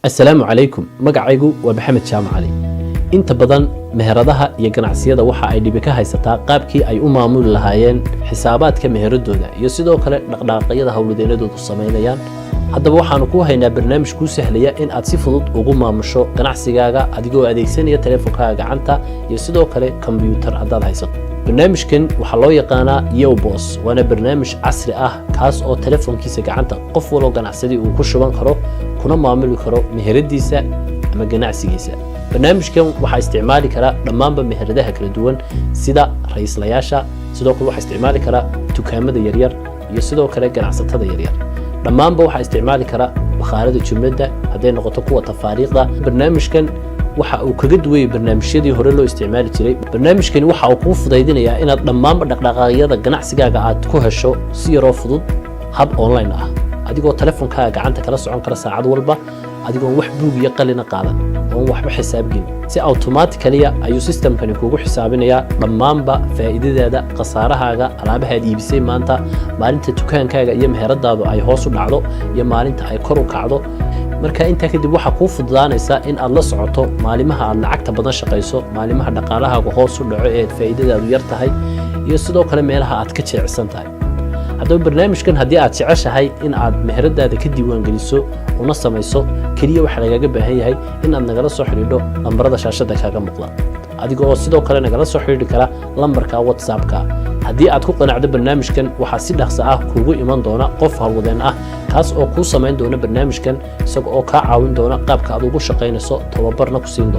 Assalaamu calaykum. Magacaygu waa Maxamed Jaamac Cali. Inta badan meheradaha iyo ganacsiyada waxa ay dhibi ka haysataa qaabkii ay u maamuli lahaayeen xisaabaadka meheradooda iyo sidoo kale dhaqdhaqaaqyada howladeennadoodu samaynayaan. Haddaba waxaanu kuu haynaa barnaamij kuu sahlaya in aad si fudud ugu maamusho ganacsigaaga adigoo adeegsanaya teleefonkaaga gacanta iyo sidoo kale kombiyuutar haddaad haysato. Barnaamijkan waxaa loo yaqaanaa Yobos, waana barnaamij casri ah kaas oo telefoonkiisa gacanta qof waloo ganacsadi uu ku shuban karo kuna maamuli karo meheradiisa ama ganacsigiisa. Barnaamijkan waxaa isticmaali kara dhammaanba meheradaha kala duwan sida ra'iislayaasha, sidoo kale waxaa isticmaali kara dukaamada yaryar iyo sidoo kale ganacsatada yaryar. Dhammaanba waxaa isticmaali kara bakhaarada jumladda, hadday noqoto kuwa tafaariiqda. Barnaamijkan waxa uu kaga duwayay barnaamijyadii hore loo isticmaali jiray, barnaamijkani waxa uu kuu fudaydinayaa inaad dhammaanba dhaqdhaqaaqyada ganacsigaaga aad ku hesho si yaroo fudud, hab online ah, adigoo telefonkaaga gacanta kala socon kara saacad walba, adigoon wax buug iyo qalina qaadan oon waxba xisaabgelin. Si automatically ayuu systemkani kugu xisaabinayaa dhammaanba faa'iidadaada, khasaarahaaga, alaabahaad iibisay maanta, maalinta dukaankaaga iyo meheradaadu ay hoos u dhacdo iyo maalinta ay kor u kacdo. Marka intaa kadib waxaa kuu fududaanaysa in aad la socoto maalimaha aad lacagta badan shaqayso, maalimaha dhaqaalahaagu hoos u dhaco ee faa'iidadaadu yar tahay, iyo sidoo kale meelaha aad ka jeecsan tahay. Haddaba barnaamijkan haddii aad jeceshahay in aad meheradaada ka diiwaangeliso una samayso, keliya waxaa lagaga baahan yahay in aad nagala soo xidhiidho lambarada shaashadda kaaga muuqda, adiga oo sidoo kale nagala soo xidhiidhi kara lambarka WhatsAppka. Haddii aad ku qanacdo barnaamijkan, waxaa si dhaqso ah kuugu iman doona qof howlwadeen ah kaas oo kuu samayn doona barnaamijkan, isaga oo kaa caawin doona qaabka aad ugu shaqaynayso, tababarna ku siin doona.